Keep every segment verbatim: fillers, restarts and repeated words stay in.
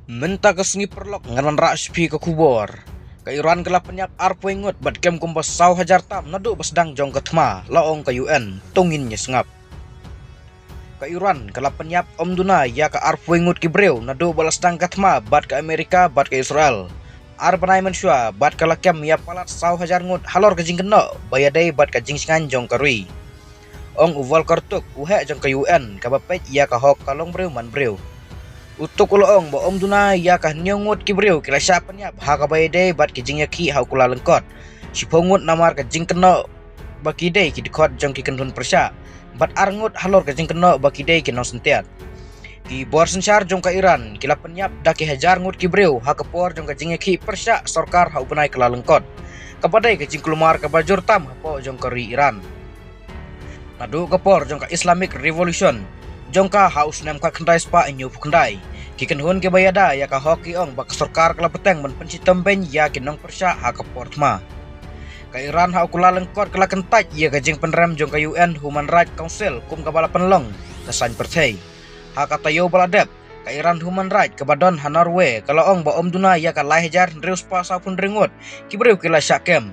Mynta ka sngi paralok ngan wanrah sha phi ka khubor. Ka Iran ka la pynïap arphew ngut bad kem kumba saw hajar tam naduh ba sdang jong ka thma, la ong ka U N, to ngin ïa sngap. Ka Iran ka la pynïap ym duna ïa ka arphew ngut ki briew naduh ba la sdang ka thma bad ka Amerika bad ka Israel. Ar bnai mynshuwa bad ka la kem ïa palat saw hajar ngut halor ka jingkynnoh ba ïadei bad ka jingshngaiñ jong ka ri. Ong u Volker Turk, u heh jong ka U N kaba peit ïa ka hok ka long briew man briew. U Turk u la ong ba ym duna ïa ka hynñiew ngut ki briew ki la shah pynïap ha kaba ïadei bad ki jingïakhih ha u kular lyngkot. Shiphew ngut namar ka jingkynnoh ba ki dei ki dkhot jong ki kynhun pyrshah, bad ar ngut halor ka jingkynnoh ba ki dei ki nongsyntiat. Ki bor synshar jong ka Iran ki la pynïap da ki hajar ngut ki briew ha ka por jong ka jingïakhih pyrshah sorkar ha u bnai kular lyngkot, kaba dei ka jingkulmar kaba jur tam hapoh jong ka ri Iran. Naduh ka por jong ka Islamic Revolution jong ka ha u snem khatkhyndai spah hynñiewphew khyndai, ki kynhun kiba ïada ïa ka hok ki ong ba ka sorkar ka la bteng ban pynshitom beiñ ïa ki nongpyrshah ha ka por thma. Ka Iran ha u kular lyngkot ka la kyntait ïa ka jingpynrem jong ka U N Human Rights Council kum kaba la pynlong ka saiñ pyrthei. Ha ka taïew ba la dep, ka Iran Human Rights kaba don ha Norway ka la ong ba ym duna ïa ka lai hajar hynriew spah sawphew hynriew ngut ki briew ki la shah kem.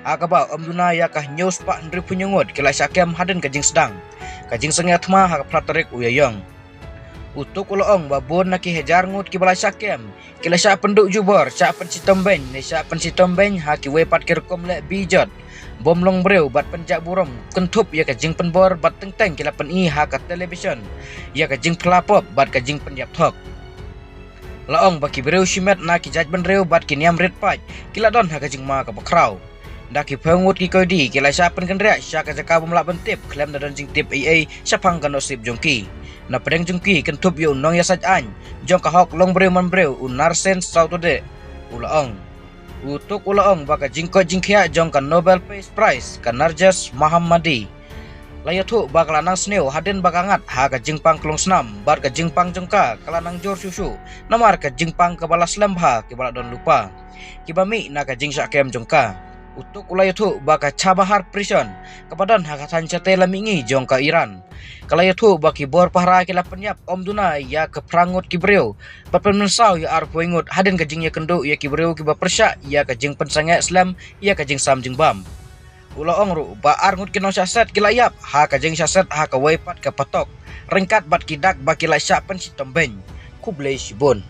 Ha kaba ym duna ïa ka hynñiew spah hynriewphew hynñiew ngut ki la shah kem hadien ka jingsdang ka jingsangeh thma ha ka phra tarik u Ïaïong. U Turk u la ong ba bun na ki hajar ngut kiba la shah kem ki la shah pynduh jubor, shah pynshitom beiñ ne shah pynshitom beiñ ha kiwei pat ki rukom leh bijot, bom long briew bad pynjah burom, kynthup ïa ka jingpynbor bad teng teng ki la pyni ha ka television ïa ka jingphla pop bad ka jingpynïap thok. La ong ba ki briew shimet na ki jaitbynriew bad ki niam rit paid ki la don ha ka jingma kaba khraw. Da ki phew ngut ki koidi ki la shah pynkynriah sha ka jaka bym lah ban tip khlem da don jingtip ei ei shaphang ka nusip jong ki. Na pdeng jong ki kynthup ïa u nongïasaid aiñ jong ka hok long briew man briew, u Narsen Sotoudeh, u la ong. U Turk u la ong ba ka jingkoit jingkhiah jong ka Nobel Peace Prize, ka Narges Mohammadi, la ïathuh ba ka la nang sniew hadien ba ka ngat ha ka jingpang klong snam bad ka jingpang jong ka ka la nang jur shuh shuh namar ka jingpang kaba la slem bha kiba la don lypa kiba mih na ka jingshah kem jong ka. U Turk u la ïathuh ba ka Chabahar Prison kaba don ha ka thaiñ shatei la mihngi jong ka Iran ka la ïathuh ba ki bor pahara ki la pynïap ym duna ïa ka phra ngut ki briew bad pynmynsaw ïa arphew ngut hadien ka jingïakynduh ïa ki briew kiba pyrshah ïa ka jingpynsangeh slem ïa ka jingsam jingbam. U la ong ruh ba ar ngut ki nongshah set ki la ïap ha ka jingshah set ha kawei pat ka patok ryngkat bad ki dak ba ki la shah pynshitom beiñ. Khublei shibun.